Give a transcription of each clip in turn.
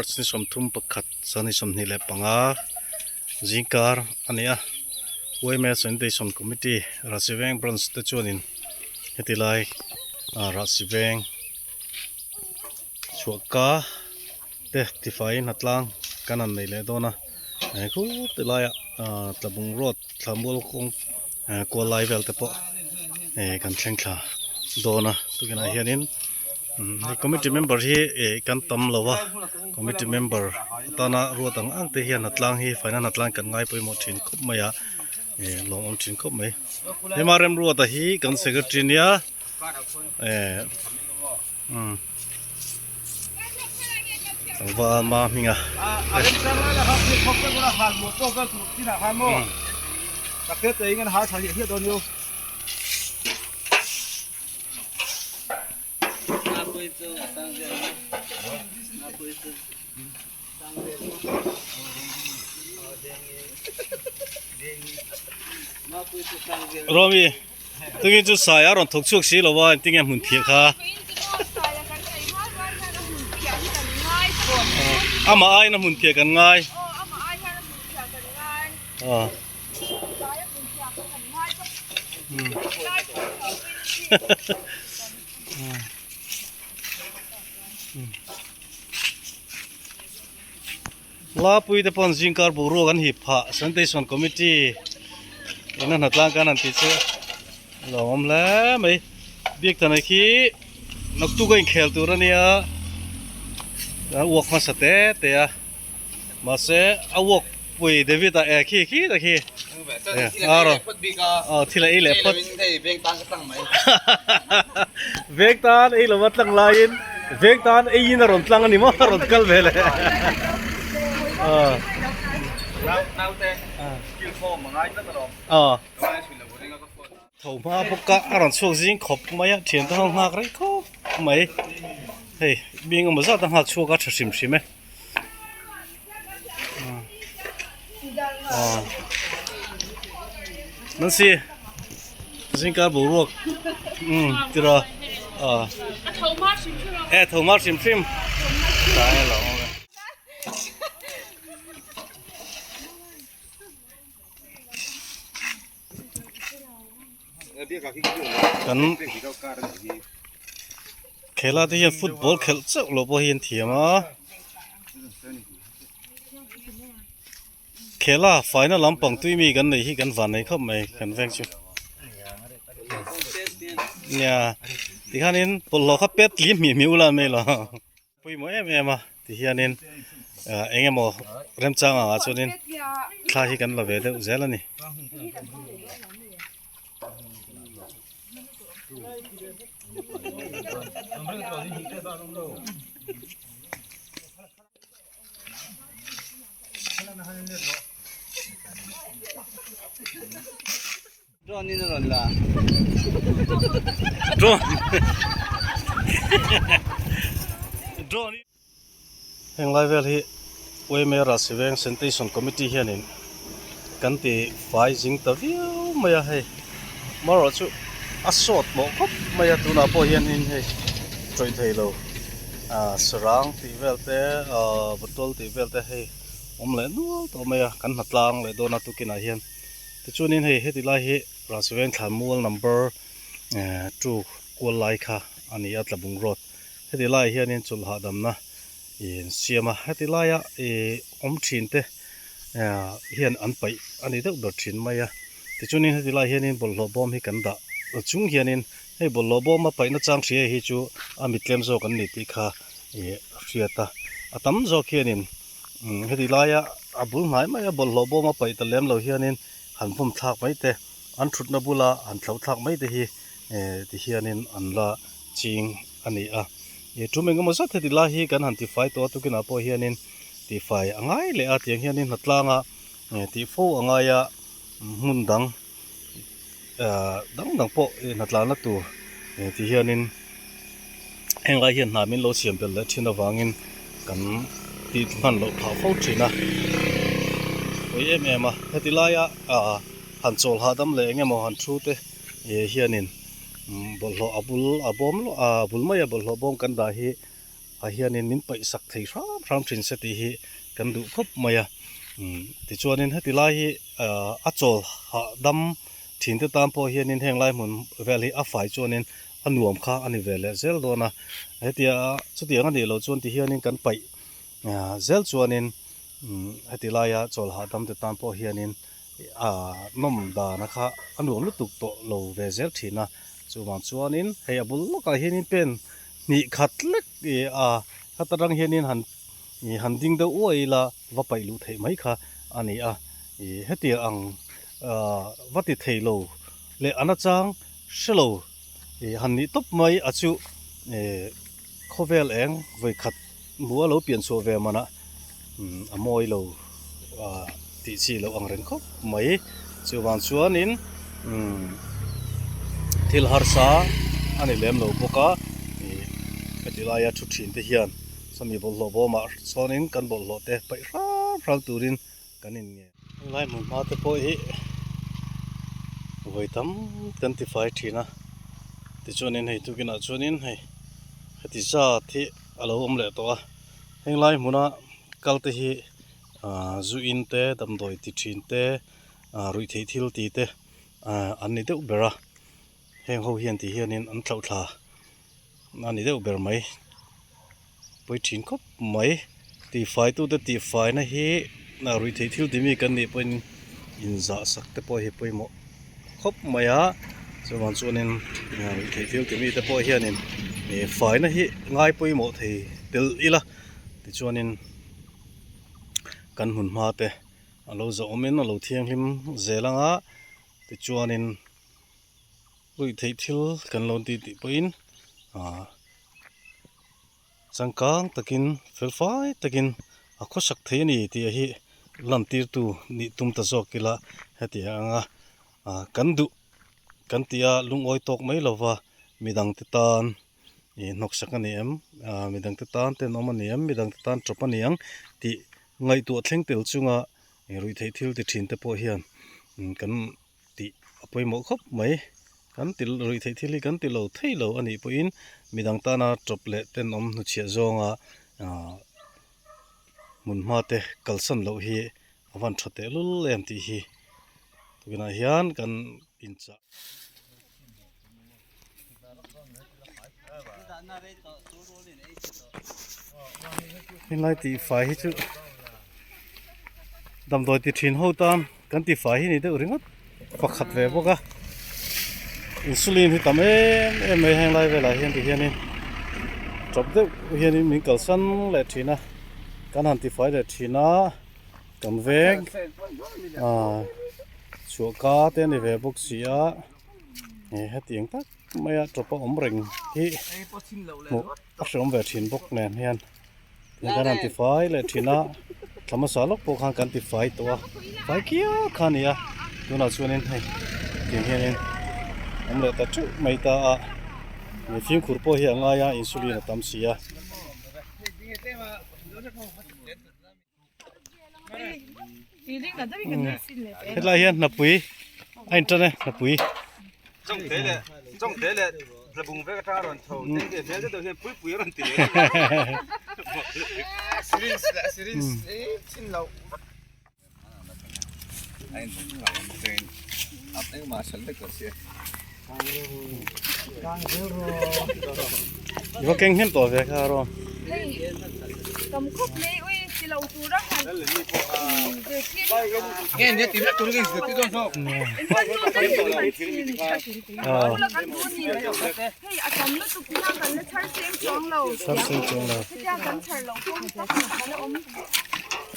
March ni 31 sani 25 zingkar a ni a yma sanitation committee Rahsiveng branch te chuanin heti lai ah Rahsiveng chhuahka te tifaiin a tlang kan han nei leh dawn a eh khup ti laiah ah tlabung road thlamual kawng eh kual lai vel te pawh eh kan thleng thla dawn a tukinah hianin hei committee member hi eh kan tam lo a committee member atana ruat ang ang te hian a tlang hi faina hna tlang kan ngai pawimawh thin khawp mai a eh lawmawm thin khawp mai hema remruata hi kan secretary nia eh umm tlangval ma hming a Romi tungin chu sai a rawn thawk chhuak si lo a engtin nge hmun phiah kha amah aiin a hmun phiah kan ngai aw. Lapui te pawn zingkar boruak an hip phah sanitation committee ina hna tlang kan han tih chu a lo awm hle mai biak tana khi naktuk a inkhel tur a nia a uak hmasa te te a. Mahse a walk pui David a e khi khi ta khi. Aro. Ờ thil a ei leh phawt. Veng tan ei lova tlang laiin veng tan eiin a rawn tlang a ni maw a rawn kal ve leh. Ờ. Ờ. Tho hma bawk a a rawn chhuak zing khawp mai a thian te ho nghak rei khawp mai hei mi engemaw zat a nghak chhuak a tha hrim hrim e aw Nancy zingkar boruak umm tiraw aw e tho hma hrim hrim tlai a lo awm e. Kan khela te hian football khelh chauh loh pawh hi an thiam a khela faina lampang tui mi kan neih hi kan van nei khawp mai kan veng chu nia tikhanin bawlhhlawh kha pet tli hmih hmih ula mai lo. Pawimawh em em a ti hianin ah eng emaw remchang angah chuanin thla hi kan la ve deuh zel a ni. Drone in a rawn la. Drone. Drone. Heng lai vel hi Uaime Ralsiveng Sanitation Committee hianin kan ti fai zing ta viau mai a hei. Marawh chu a sawt mawh khawp mai a tunah pawh hianin hei tawih thei lo ah sarang tih vel te ah bottle tih vel te hei awm leh nual tawh mai a kan hnatlang leh dawn a tukinah hian. Tichuanin hei heti lai hi Rajveng Thlanmual number eh two kual lai kha a ni a Tlabung road heti laiah hianin chawlh hahdamna ih an siam a heti laia ih awm thin te eh hian an paih a ni deuh ber thin mai a tichuanin heti laiah hianin bawlhhlawh bawm hi kan dah chung hianin hei bawlhhlawh bawma paihna chang hria hi chu a mittlem zawk an ni tih kha ih a hriat a a tam zawk hianin. Heti laia a bul hnai mai a bawlhhlawh bawm a paih ta lem lo hianin han vawm thlak mai te an thutna bula han thlo thlak mai te hi eh ti hianin an la ching a ni a ih tum eng emaw zat heti lai hi kan han tifai tawh a tukinah pawh hianin tifai a ngai leh a tiang hianin hnatlanga eh tih fo a ngai a hmun dang ah dang dang pawh ih hnatlanna tur eh ti hianin heng lai hian hna min lo siam belh leh thin avangin kan tih hman loh phah fo thin a pawi em em a heti laia ah han chawl hahdam leh eng emaw han thu te eh hianin bawlhhlawh a bul a bawm a bul maia bawlhhlawh bawm kan dah hi. ah hianin min paih sak thei hram hram thin se tih hi kan duh khawp mai a tichuanin heti lai hi a chawl hahdam thin te tan pawh hianin heng lai hmun vel hi a fai chuanin a nuam kha a ni ve leh zel dawn a hetia chutiang a nih loh chuan ti hianin kan paih zel chuanin heti laia chawl hahdam te tan pawh hianin Aaa nawm dana kha a nuam lutuk tawh lo ve zel thin a, chuvang chuanin hei a bul lawkah hianin pen hnih khat lek ih a heta tang hianin han ih han ding deuh uai ila va paih luh theih mai kha a ni a, ih hetiang ang aaa va ti thei lo leh a nachang hre lo ih han nih tawp mai a chu ih khawvel eng vawikhat hmu a lo pian chhuah ve manah a mawi lo ah tih chi loh ang reng khawp mai chuvang chuanin thil harsa a ni lem lo bawk a ih heti laia thu thin te hian sawmi bawlhhlawh bawmah sawnin kan bawlhhlawh te paih hrang hrang turin kan in nge. Helai hmun hma te pawh hi vawi tam kan ti fai thin a tichuanin hei tukinah chuanin hei heti zat hi a lo awm leh tawh a henglai hmuna kal te hi ahh zu in te damdawi ti thin te ahh ruih theih thil ti te ahh an ni deuh ber a heng ho hian ti hianin an thlauh thla a ni deuh ber mai. Pawi thin khawp mai. Tihfaitute tihfaina hi ruih theih thil timi kan nih pawhin inzah sak te pawh hi pawimawh khawp mai a. Chuvang chuanin ruih theih thil timi te pawh hianin ih faina hi ngai pawimawh thei tel ila tichuanin kan hmun hma te a lo zawhawmin a lo thianghlim zel ang a tichuanin ruih theih thil kan lo ti tih pawhin ah. Changkang takin felfai takin a khawsak thei a ni tih hi lantirtu nih tum ta zawk ila heti anga ah kan duh kan tih a lungawi tawk mai lova midangte tan ih hnawksak a ni em ah midangte tan tenawm a ni em midangte tan tawp a ni ang tih ngaihtuah thleng tel chunga ruihtheih thil ti thin te pawh hian kan tih a pawimawh khawp mai. Kan ti ruih theih thil hi kan ti lo thei lo a nih pawhin midang tana tawp leh tenawm hnuchhiah zawnga ah hmun hma te kalsan loh hi a van tha teh lul em tih hi tunah hian kan inchah. Helai tih fai hi chu damdawi ti thin ho tan kan tih fai hi ni deuh ringawt pakhat ve bawk a insulin hi tam em em mai heng lai velah hian ti hianin tawp deuh hianin min kalsan leh thin a kan han ti fai leh thin a kan veng ah chhuah ka te a ni ve bawk si a. Hetiang tak maia tawpa awm reng hi hmuh a hreawm ve thin bawk nen hian kan han tifai leh thin a thla hmasa lawk pawh khan kan tifai tawh a fai kiau kha a ni a tunah chuanin hei tiang hianin awm leh ta teuh mai ta a fimkhur pawh hi a ngai a insulin a tam si a. Hetlai hian hnapui a in tan e hnapui. I va keng hnem tawh ve kha rawh.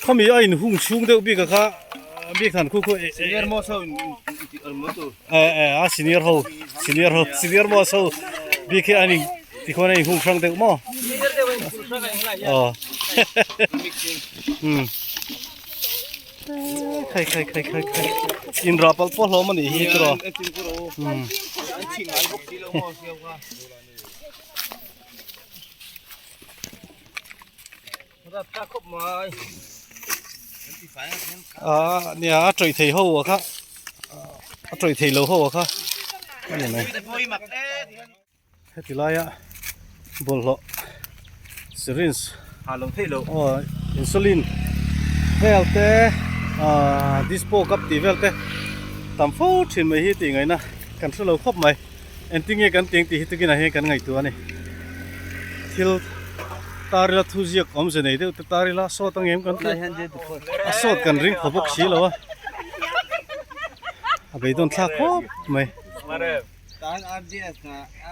Khami a in hung chhung deuh bik a kha bik han khu khu Senior mo so in mo tu e a senior ho senior ho senior mo so bik hi an in tikhuan a in hung hrang deuh maw aw um khai khai khai khai khai in rah palh pawh hlawm a nih hi tiraw um Ah nia a tawih thei ho a kha a tawih thei lo ho a kha a ni mai heti laia bawlhhlawh Syringe aw insulin vel te ahh dispo cup tih vel te tam fo thin mai hi tih ngaihna kan hre lo khawp mai engtin nge kan tih ang tih hi tukinah hian kan ngaihtuah a ni thil tar ila thu ziak awmze nei deuh te tar ila sawt ang em kan tih a sawt kan ring pha bawk si lo a a beidawn thlak khawp mai.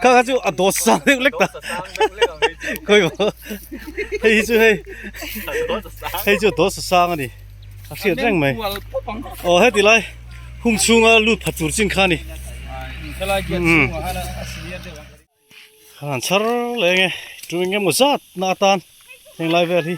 Kha kha chu a dawt sang deuh lek ta khawi maw hei hi chu hei hei chu a dawt sa sang a ni a hriat reng mai aw heti lai hung chhunga lut pha tur chin kha a ni han chhar leh eng e tu eng emaw zat na atan heng lai vel hi.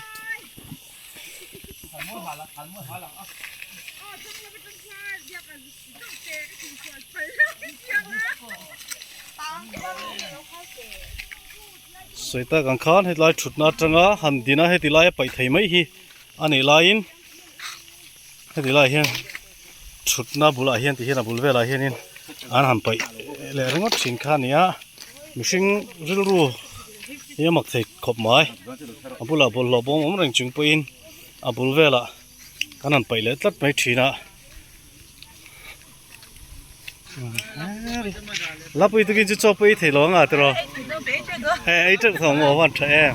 Sawi tak ang khan hetlai thutna atanga han din a heti laia paih thei mai hi a nih laiin heti laiah hian thutna bulah hian ti hian a bul velah hianin an han paih leh ringawt thin kha a ni a mihring rilru hi a mak thei khawp mai a bulah bawlhhlawh bawm awm reng chung pawhin a bul velah kan han paih leh tlat mai thin a. Lapui tukin chu chaw pawh ei thei lo anga tiraw he ei teuh tho maw van tha em